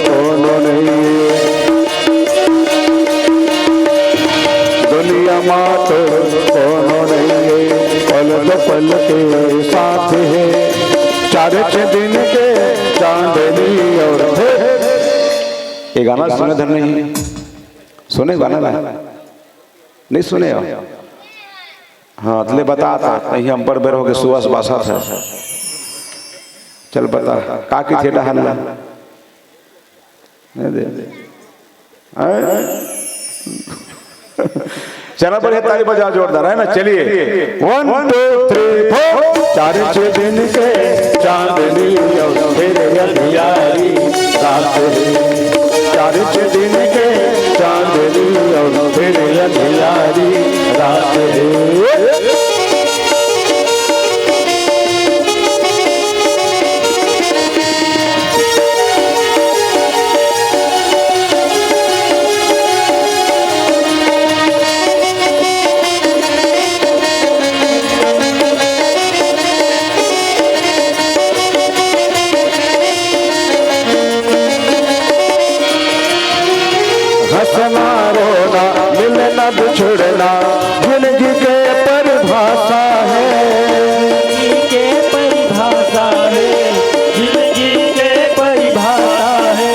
कोनो नहीं हे, दुनिया मा तो कोनो नहीं हे, पल दो पल के साथ हे, चार छह दिन के चांदनी और हे। ये गाना सुने धन नहीं, सुने गाना ना, नहीं सुने हो? हाँ, त ले बता, त तही हम बड़ बेर हो गे सुबह से बासा था। चल बता, का की थे डहान ला? नहीं दे। हैं? चला बढ़िया ताली बजा जोरदार, है ना? चलिए, one, two, three, four। चार छह दिन के चांदनी और फिर अंधियारी रात है। चार छह दिन के चांदनी और फिर अंधियारी रात है। हंसना रोना मिलना बिछुड़ना जिंदगी के परिभाषा है। जिंदगी के परिभाषा है, जिंदगी के परिभाषा है।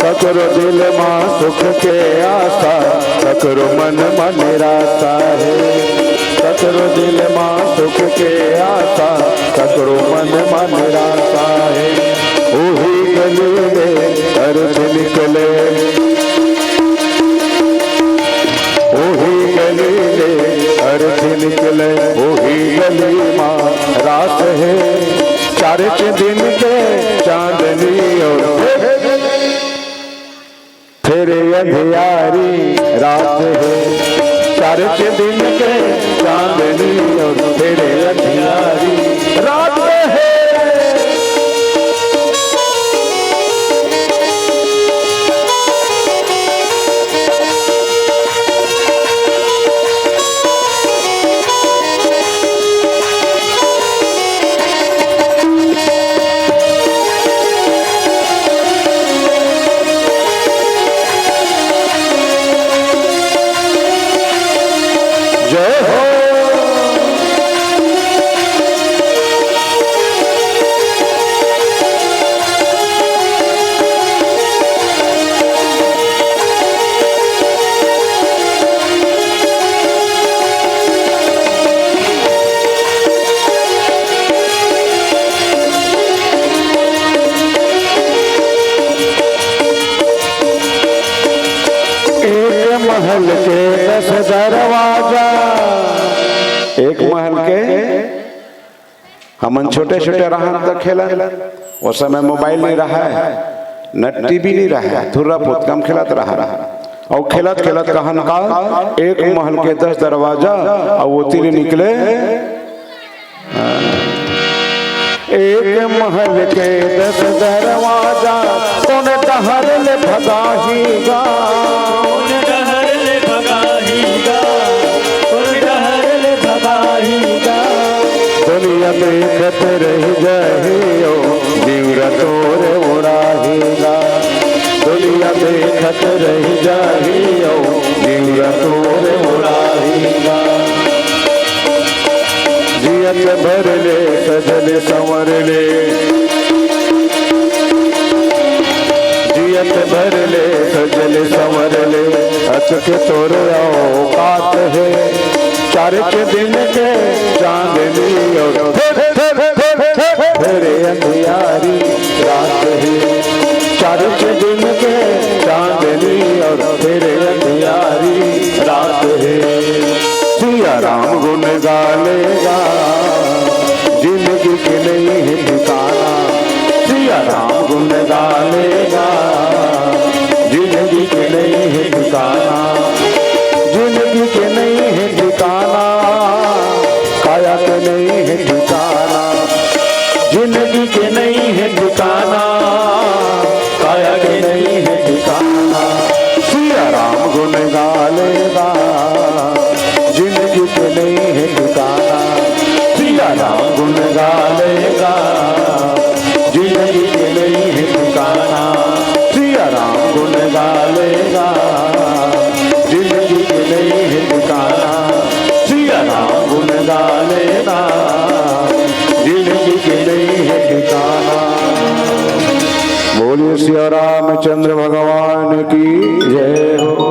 ककरो दिल मा सुख के आशा, ककरो मन मा निराशा है। ककरो दिल मा सुख के आशा, ककरो मन मा निराशा है। ओही गली में अर्थ निकले, ओही गली में अर्थ निकले, ओही गली मा रास है। चार छह दिन के चांदनी और फिर अंधियारी रात है। चार छह दिन के चांदनी और फिर अंधियारी रात है। जय हो। के हमन छोटे-छोटे रहन त खेलन, ओ समय मोबाइल नइ रहय, न टीवी नइ रहय, थुर्रा पोतका म खेलत रहन। अउ खेलत-खेलत कहन का, एक महल के दस दरवाजा, अउ ओती ले निकले एक महल के दस दरवाजा, कोन डहर ले भगाही गा। कोन डहर ले भगाही गा, कोन डहर ले भगाही गा। दुनिया देखत रहि जाही ओ, जीवरा तोर उड़ाही गा। दुनिया देखत रहि जाही ओ, जीवरा तोर उड़ाही गा। जियत भर ले सजल संवर ले, जियत भर ले सजल संवर ले, अचके तोर औकात हे। चार के दिन के चांदनी अउ फिर, फिर, फिर, फिर, फिर अंधियारी रात हे। चार के दिन के चांदनी अउ फिर अंधियारी रात हे। सिया राम गुन गा ले गा, जिंदगी के नइ हे ठिकाना। सिया राम गुन गा ले गा, जिंदगी के नइ हे ठिकाना। जिंदगी के नइ हे ठिकाना, काया के नइ हे ठिकाना। जिंदगी के नइ हे ठिकाना, काया के नइ हे ठिकाना। सिया राम गुन गा ले गा, जिंदगी के नइ हे ठिकाना। सिया राम गुन गा ले गा, जिंदगी के नइ हे ठिकाना। सिया राम गुन गा ले गा, जिंदगी के नइ हे ठिकाना। सिया राम गुन गा ले गा, जिंदगी के नइ हे ठिकाना। बोलिए सिया रामचंद्र भगवान की जय हो,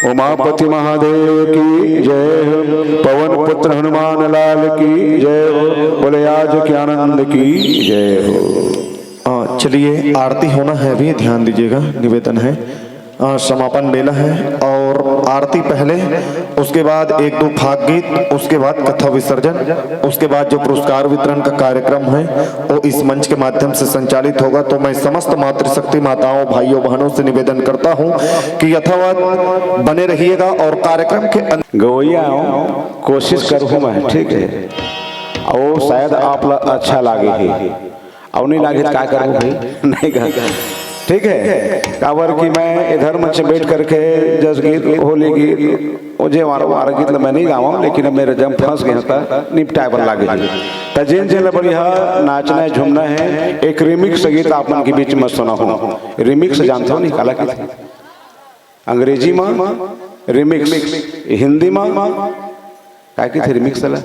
उमापति महादेव की जय हो, पवन पुत्र हनुमान लाल की जय हो, बोले आज के आनंद की जय हो। अ, चलिए, आरती होना है अभी, ध्यान दीजिएगा, निवेदन है। अ, समापन बेला है और आरती पहले, उसके बाद एक दो फाग गीत, उसके बाद कथा विसर्जन, उसके बाद जो पुरस्कार वितरण का कार्यक्रम है, वो इस मंच के माध्यम से संचालित होगा। तो मैं समस्त मातृशक्ति माताओं, भाइयों, बहनों से निवेदन करता हूँ कि यथावत बने रहिएगा और कार्यक्रम के अंत गवैया हूँ, कोशिश करूँ मैं, ठीक है, और शायद आप ला अच्छा लागे ही। अउ नइ लागे त का करबो भाई? नइ गा। ठीक है, काबर कि मैं इधर मंच बैठ करके जस गीत, होली गीत, ओ जे वार वार गीत ल मैं नइ गावंव, लेकिन अब मेरे जब फंस गए त निपटाए बर लागे जी। त जेन जेन ल बढ़िया नाचना है, झूमना है, एक रिमिक्स गीत आप मन के बीच में सुनाहूं। रिमिक्स जानथव नहीं काला कहिथे? अंग्रेजी में रिमिक्स, हिंदी में का कहिथे रिमिक्स ला?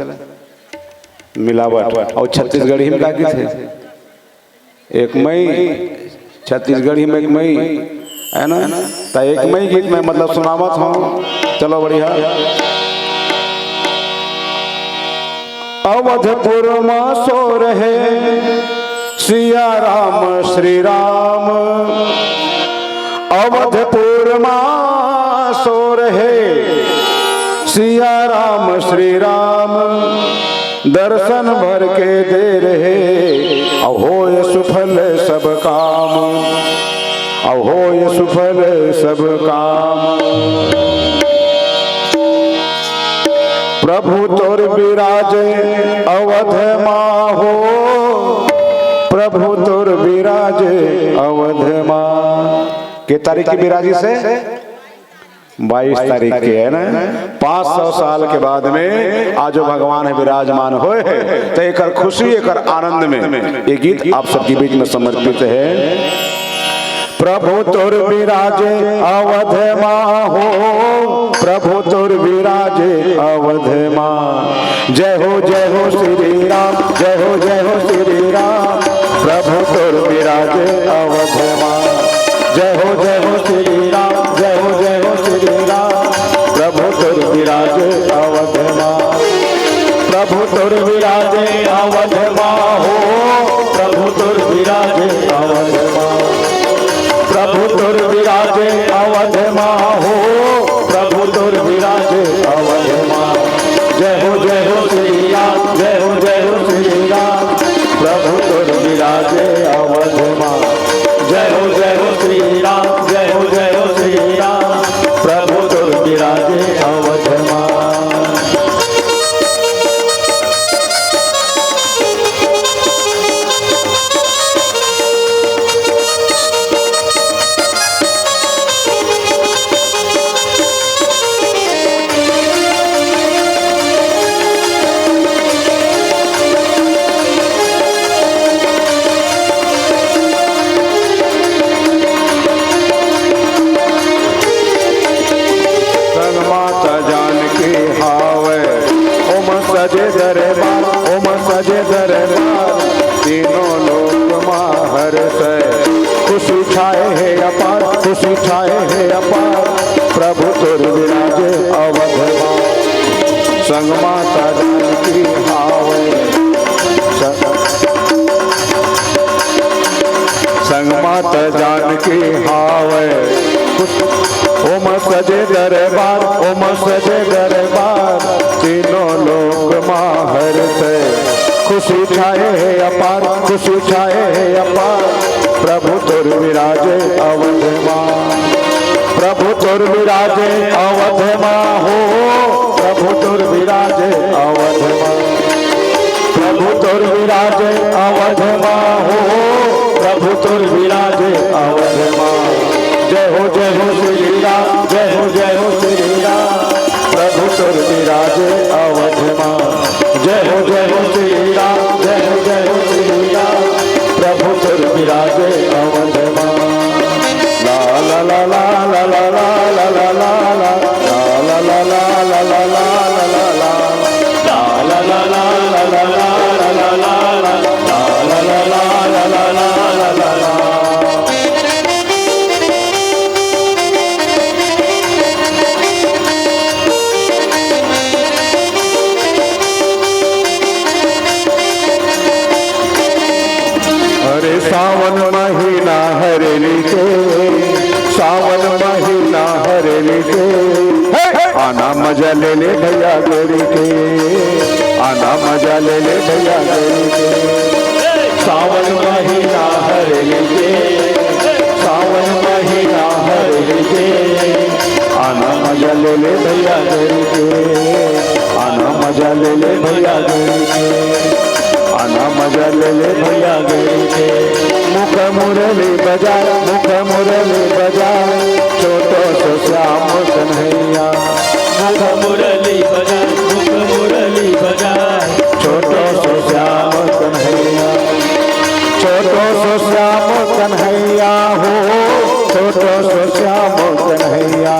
मिलावट। अउ छत्तीसगढ़ी में का कहिथे? एक मई, छत्तीसगढ़ी में एक मई, है ना? त एक मई गीत में मतलब सुनावत हूँ। चलो बढ़िया। अवधपुर मा सोर हे सिया राम श्री राम, अवधपुर मा सोर हे सिया राम श्री राम, दर्शन भर के देर हे, अउ होय सुफल सब काम, अउ होय सुफल सब काम। प्रभु तोर बिराजे अवध मा हो, प्रभु तोर बिराजे अवध मा। के तारीख के बिराजी से? बाईस तारीख के, है ना? पाँच सौ साल के बाद में आज जो भगवान है विराजमान होए है, तो एकर खुशी, एकर आनंद में ये गीत आप सबके बीच में समर्पित है। प्रभु तोर विराजे अवध मा हो, प्रभु तोर विराजे अवध मा। जय हो, जय हो श्री राम, जय हो, जय हो श्री राम। प्रभु तोर विराजे अवध मा। जय हो, जय हो श्री राम, जय हो, जय हो श्री राम। प्रभु तोर विराजे अवध मा। प्रभु तोर विराजे अवध मा हो, प्रभु तोर विराजे अवध मा। प्रभु तोर विराजे अवध मा हो, प्रभु तोर विराजे अवध मा। जय हो, जय हो श्री राम, के हावय। खुश ओम सजे दरबार, ओम सजे दरबार, तीनों लोक मा हर्ष। खुशी छाए हे अपार, खुशी छाए हे अपार, प्रभु तोर विराजे अवध मा। प्रभु तोर विराजे अवध मा हो, प्रभु तोर विराजे अवध मा। प्रभु तोर विराजे अवध मा हो, प्रभु तोर विराजे अवध मा। जय हो, जय हो श्री राम, जय हो, जय हो श्री राम, प्रभु तोर विराजे अवध मा। जय हो, जय हो श्री राम, जय हो, जय हो श्री राम, प्रभु तोर विराजे अवध मा। ला ला ला ला। अरे सावन महीना हरेली के, सावन महीना हरेली के, हे! आना मजा ले ले भैया गोरी के, आना मजा ले ले भैया गोरी के। सावन महीना हरेली के, सावन महीना हरेली के, आना मजा ले ले भैया गोरी के, आना मजा ले ले भैया गोरी के, आना मजा ले ले भैया गोरी के। मुख मुरली बजाए, मुख मुरली बजाए, छोटो सो श्याम कन्हैया। मुख मुरली बजाए, मुख मुरली बजाए, छोटो सो श्याम कन्हैया। छोटो सो श्याम कन्हैया हो, छोटो सो श्याम कन्हैया।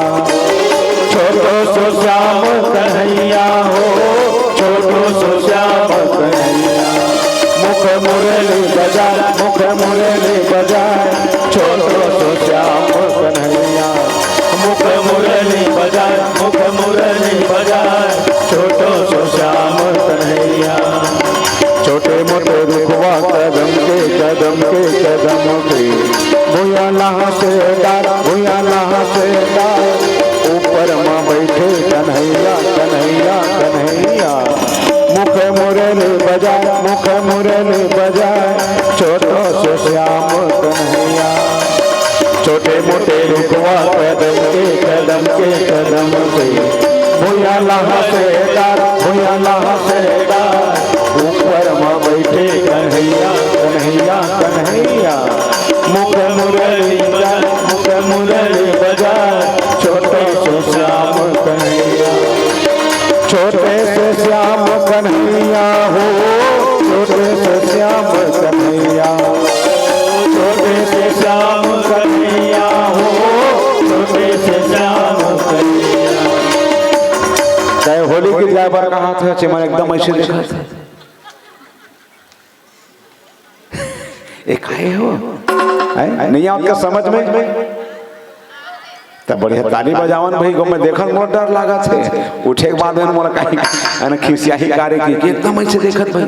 छोटो सो श्याम कन्हैया हो, छोटो सो श्याम कन्हैया। मुख मुरली बजाए, मुख मुरली बजाए, छोटो सो श्याम कन्हैया। मुख मुरली बजाए, मुख मुरली बजाए, छोटो सो श्याम कन्हैया। छोटे मोटे रुखवा कदम के, कदम के, कदम के, भुइयां लहसे डार, भुइयां लहसे डार, ऊपर मा बैठे कन्हैया, कन्हैया, कन्हैया। मुख मुरली बजाए, मुख मुरली बजाए, छोटो सो श्याम कन्हैया। छोटे मोटे रुखवा कदम के, कदम के, कदम के, भुइयां लहसे डार, भुइयां लहसे डार, ऊपर मा बैठे कन्हैया, कन्हैया, कन्हैया। मुख मुरली बजाए, मुख मुरली बजाए, छोटे सो श्याम कन्हैया। छोटे से श्याम कन्हैया हो, छोटे से श्याम कन्हैया। छोटे से श्याम कन्हैया हो, छोटे से श्याम कन्हैया। तय होली गीत गाय बर कहा था, चिमन एकदम ऐसे देखा था। ए, काहे हो? हैं? नहीं आवत का समझ में? त बढ़िया ताली बजावन भाई, गो में देखत मोर डर लागत हे। उठे के बाद में मोला काहे, अने खिसियाही कारे की, कि एकदम ऐसे देखत भाई।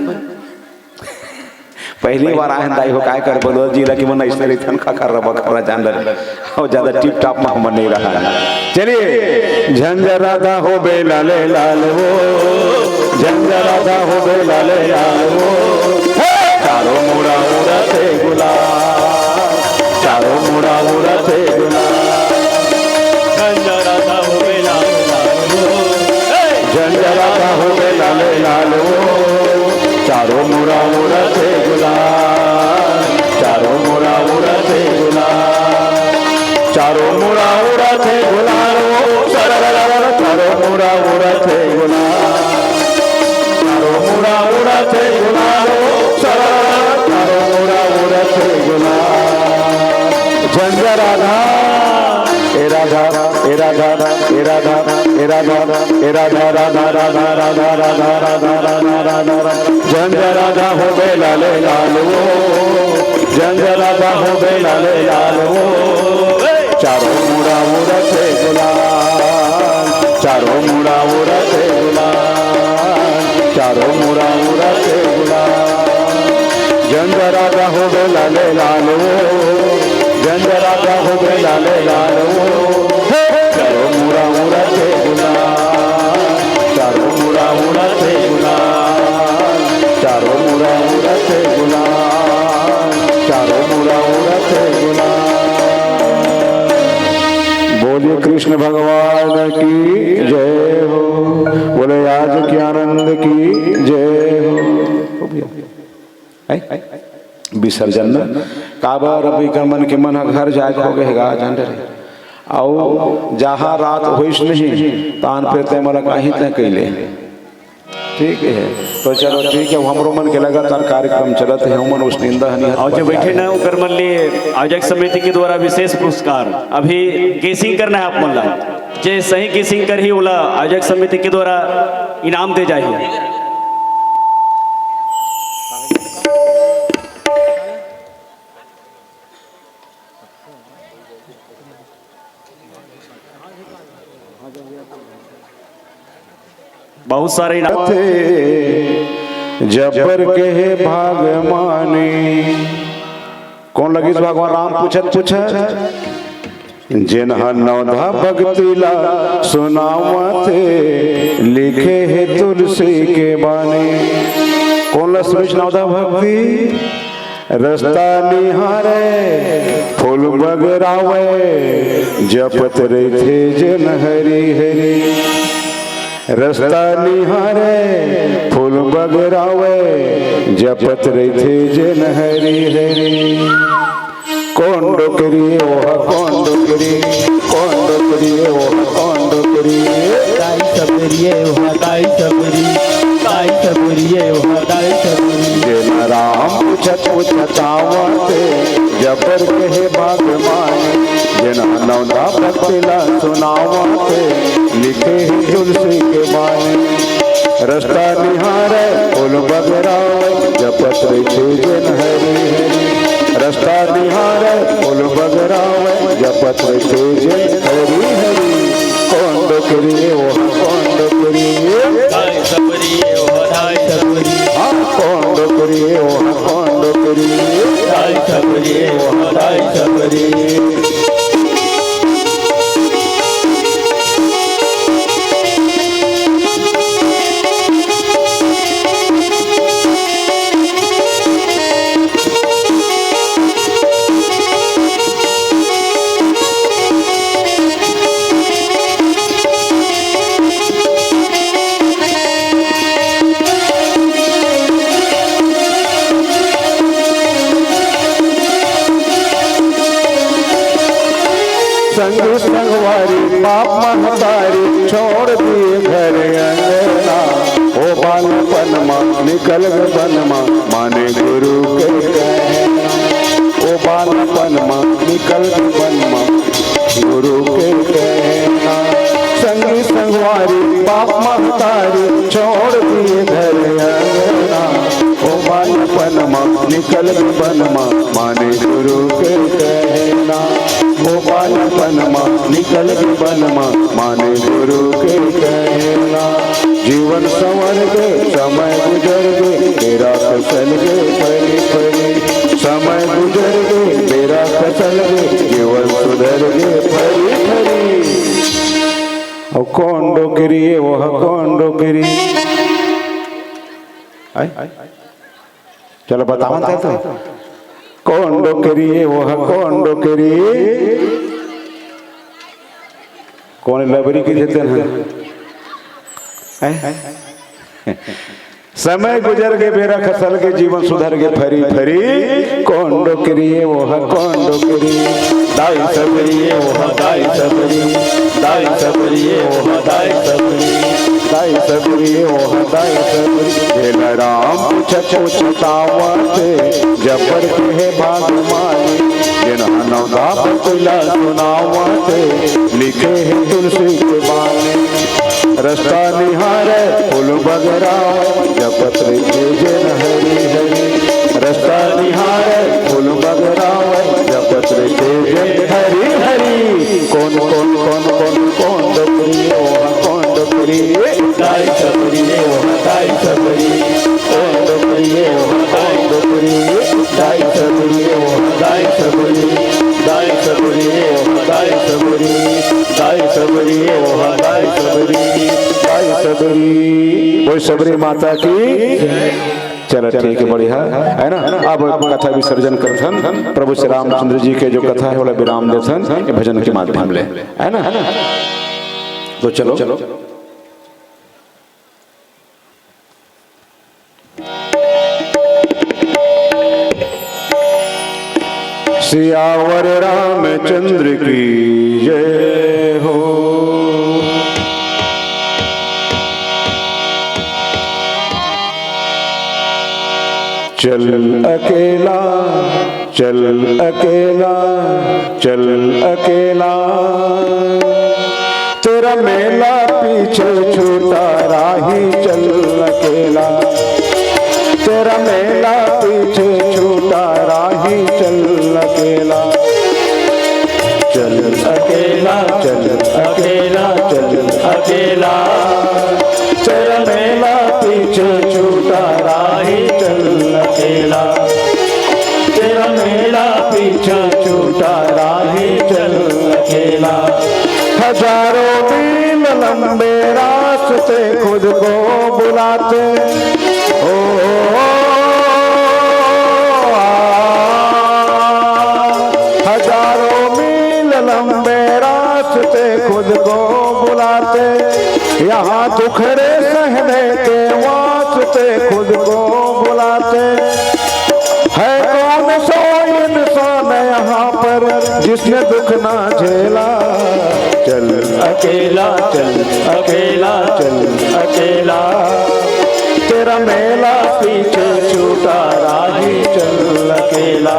पहली बार आए हैं दाई हो, काय कर बोलो जी, लगी मन ऐसे रही थन खा कर रबा कर जान डर। अउ ज्यादा टिप टाप मा हमन नहीं रहा। चलिए, झंझर राधा हो बेला ले लाल हो, झंझर राधा हो बेला ले लाल हो। हे! चारों मुड़ा उड़त हे गुलाल, चारों मुड़ा उड़त हे गुलाल। झंझर राधा हो बेला ले लाल हो। हे! झंझर राधा हो बेला ले लाल हो। चारों मुड़ा उड़त हे गुलाल, चारों मुड़ा उड़त हे गुलाल, चारों मुड़ा उड़त हे गुलाल ओ, सरररर, चारों मुड़ा उड़त हे गुलाल, चारों मुड़ा उड़त हे गुलाल ओ, सरररर, चारों मुड़ा उड़त हे गुलाल। झंझर राधा, ए राधा, ए राधा, ए राधा, ए राधा, ए राधा, राधा, राधा, राधा, राधा, राधा, राधा, राधा, राधा। झंझर राधा हो बेला ले लाल ओ, झंझर राधा हो बेला ले लाल ओ। चारों मुड़ा उड़त हे गुलाल, चारों मुड़ा उड़त हे गुलाल, चारों मुड़ा उड़त हे गुलाल। झंझर राधा हो बेला ले लाल ओ, चंद्र राजा हो गए लाले लाल ओ, चारों मुड़ा उड़ते गुलाल, चारों मुड़ा उड़ते गुलाल, चारों मुड़ा उड़ते गुलाल, चारों मुड़ा उड़ते गुलाल। बोलिए कृष्ण भगवान की जय हो, बोले आज के आनंद की जय हो। हैं? विसर्जन न काबर अभी कर मन के मन ह घर जाए हो गए गा, जान रहे। अउ जहाँ रात होइस नहीं, तान फिर ते मोला कहीं ते कैले। ठीक है, तो चलो ठीक है, हमरो मन के लगातार कार्यक्रम चलत है, हमन उस निंदा हनी। और जो बैठे ना, ओकर मन लिए आयोजक समिति के द्वारा विशेष पुरस्कार, अभी गेसिंग करना है आप मन ला। जे सही गेसिंग करही, ओला आयोजक समिति के द्वारा इनाम दे जाही। बहुत सारे इनाम। थे, जबर के हे भाग माने। कौन लगिस भगवान राम पूछत पूछत? जेन ह नवधा भक्ति ला सुनावत हे, लिखे हे तुलसी के बानी। कौन ला सुनिस नवधा भक्ति? रस्ता निहारे, फूल बगरावे, जपत रहिथे जेन हरी हरी। रस्ता निहारे, फूल बगरावे, जपत रहिथे जेन हरी हरी। कौन डोकरी ओह, कौन डोकरी, कौन डोकरी ओह, कौन डोकरी। दाई सबरी ओह, दाई सबरी, दाई सबरी ओह, दाई सबरी। जेन राम पूछत पूछत आवत, जबर के हे भाग माने। जेन नवधा भक्ति ला सुनावत, लिखे हे तुलसी के बानी। रस्ता निहारे, फूल बगरावे, जपत रहिथे जेन हरी हरी। रस्ता निहारे, फूल बगरावे, जपत रहिथे जेन हरी हरी। कौन डोकरी ओह, कौन डोकरी? दाई सबरी ओह, दाई सबरी। हाँ, कौन डोकरी ओह, कौन डोकरी? दाई सबरी ओह, दाई सबरी। संगी संगवारी बाप महतारी छोड़ दिए घर अंगना, ओ बालपन मा निकल गे बन मा माने गुरु के कहना, ओ बालपन मा निकल गे बन मा गुरु के कहना। संगी संगवारी बाप महतारी छोड़ दिए घर अंगना, ओ बालपन मा निकल गे बन मा माने गुरु के कहना। ओ बालपन मा निकल गे बन मा माने गुरु के कहना। जीवन संवर गे, समय गुजर गे, बेरा कसल गे फरी फरी। समय गुजर गे, बेरा कसल गे, जीवन सुधर गे फरी फरी। अउ कौन डोकरी ए, ओह कौन डोकरी? आय? चलो बतावन ते तो। कौन डोकरी ए, ओह कौन डोकरी? कौन लबरी कहिथे तेन ह? हैं? समय गुजर गे, बेरा खसल गे, जीवन सुधर गे फरी फरी। कौन डोकरी ए, ओह कौन डोकरी? दाई सबरी ए, ओह दाई सबरी, दाई सबरी ए, ओह दाई सबरी, दाई सबरी ए, ओह दाई सबरी। जेला राम पूछत पूछत आवत, जबर के हे भाग माने। जेन ह नवधा भक्ति ला सुनावत, लिखे हे तुलसी के बानी। रस्ता निहारे फूल बगरावे, जपत रहिथे जेन हरी हरी। रस्ता निहारे फूल बगरावे, जपत रहिथे जेन हरी हरी। कौन, कौन, कौन, कौन, कौन डोकरी ए, ओह कौन डोकरी ए? दाई सबरी ए, ओह दाई सबरी। कौन डोकरी ए, ओह कौन डोकरी ए? दाई सबरी ए, ओह दाई सबरी। दाई गाय सबरी, ओहा गाय सबरी, गाय सबरी। बोल सबरी माता की। चलो ठीक है, बढ़िया है ना। अब कथा विसर्जन करथन, प्रभु श्री रामचंद्र जी के जो कथा है, ओला विराम देथन ये भजन के माध्यम ले, है ना? तो चलो, चलो। सियावर रामचंद्र की जय हो। चल अकेला, चल अकेला, चल अकेला। तेरा मेला पीछे छूटा, राही चल अकेला। तेरा मेला पीछे छूटा, राही चल अकेला। चल अकेला, चल अकेला, चल अकेला। तेरा मेला पीछे छूटा, राही चल अकेला। तेरा मेला पीछे छूटा, राही चल अकेला। हजारों मील लंबे रास्ते खुद को बुलाते। ओ, आ, हजारों मील लंबे रास्ते खुद को बुलाते। यहाँ दुखड़े सहने के वास्ते खुद को बुलाते। है कौन सो इंसान यहाँ पर जिसने दुख ना झेला? चल अकेला, चल अकेला, चल अकेला। तेरा मेला पीछे छूटा, राही चल अकेला।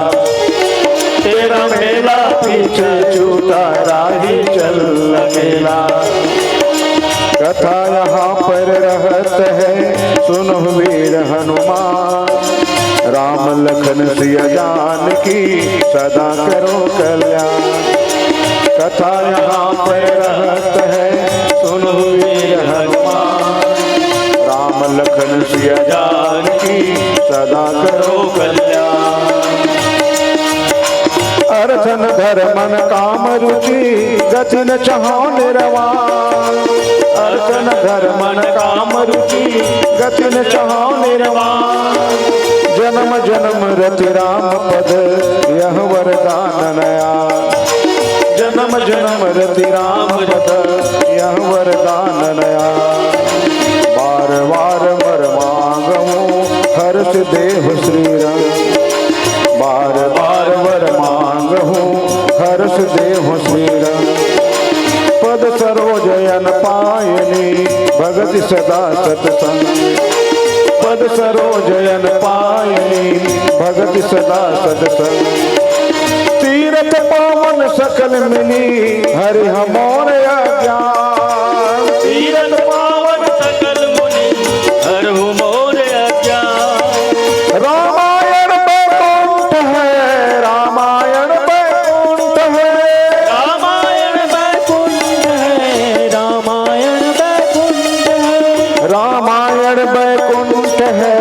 तेरा मेला पीछे छूटा, राही चल अकेला। कथा यहाँ पर रहत है, सुनो वीर हनुमान। राम लखन सिया जानकी, सदा करो कल्याण। कथा यहाँ पर रहत है, सुनो वीर हनुमान। राम लखन सिया जानकी, सदा करो कल्याण। अर्थ अन धर्म अन काम रुचि, गति न चाहो निर्वाण। अर्थ अन धर्म अन काम रुचि, गति न चाहो निर्वाण। जन्म जन्म रति राम पद, यह वरदान नया। जन्म जन्म रति राम पद, यह वरदान नया। बार बार वर मांगहु, हर्ष देहु श्री रंग। बार बार वर मांगहु, हर्ष देहु श्री रंग। पद सरोज अन पायनी, भगति सदा सतसंग। पद सरोज अन पायनी, भगति सदा सतसंग। तीरथ पावन सकल मुनि, हरिहु मोर अज्ञान। तीरथ पावन सकल मुनि, हरहु मोर अज्ञान। रामायण बैकुंठ है, रामायण बैकुंठ है। रामायण बैकुंठ है, रामायण बैकुंठ है। रामायण बैकुंठ है,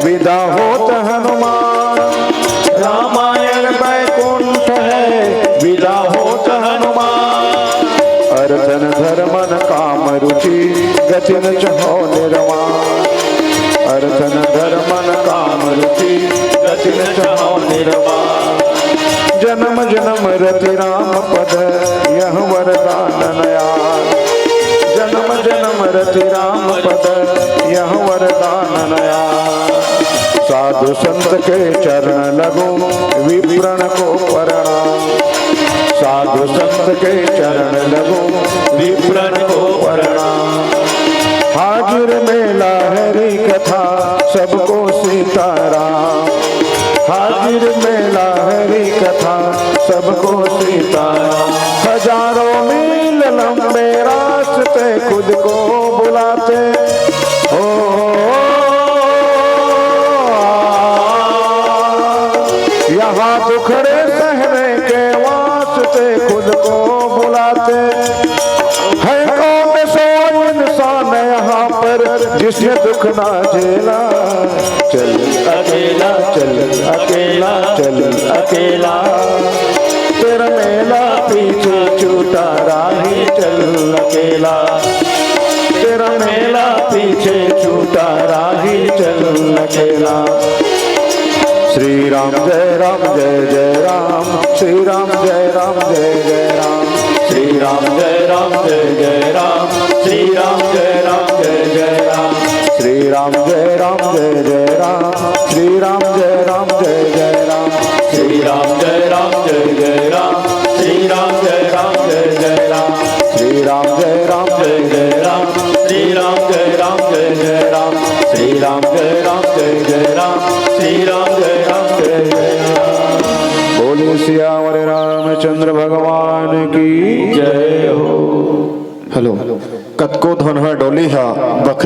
विदा होत हनुमान। रामायण बैकुंठ है, विदा होत हनुमान। अर्थ अन धर्म अन काम रुचि, गति न चाहो निर्वाण। अर्थ अन धर्म अन काम रुचि, गति न चाहो निर्वाण। जन्म जन्म रति राम पद, यह वरदान नया। जन्म जन्म रति राम पद, यह वरदान नया। साधु संत के चरण लगो, विप्रन को प्रणाम। साधु संत के चरण लगो, विप्रन को प्रणाम। हाजिर मेला हरि कथा, सबको सीताराम। हाजिर मेला हरि कथा, सबको सीताराम। हजारों मील लंबे रास्ते खुद को बुलाते। ओ, यहाँ दुखड़े सहने के वास्ते खुद को बुलाते। है कौन सो इंसान यहाँ पर जिसने दुख ना झेला? चल अकेला, चल अकेला, चल अकेला। तेरा मेला पीछे छूटा, चल अकेला, तेरा मेला पीछे छूटा राही चल अकेला। श्री राम जय राम जय जय राम, श्री राम जय राम जय जय राम, श्री राम जय राम जय जय राम, श्री राम जय राम जय जय राम, श्री राम जय राम जय जय राम, श्री राम जय राम जय जय राम, श्री राम जय राम जय जय राम, श्री राम जय राम जय जय राम, श्री राम जय राम जय जय राम, श्री राम जय राम जय जय राम, श्री राम जय राम जय जय राम, श्री राम जय राम जय जय राम। बोलिए सियावर रामचंद्र भगवान की जय हो। हेलो, कतको धनहा डोली हा बख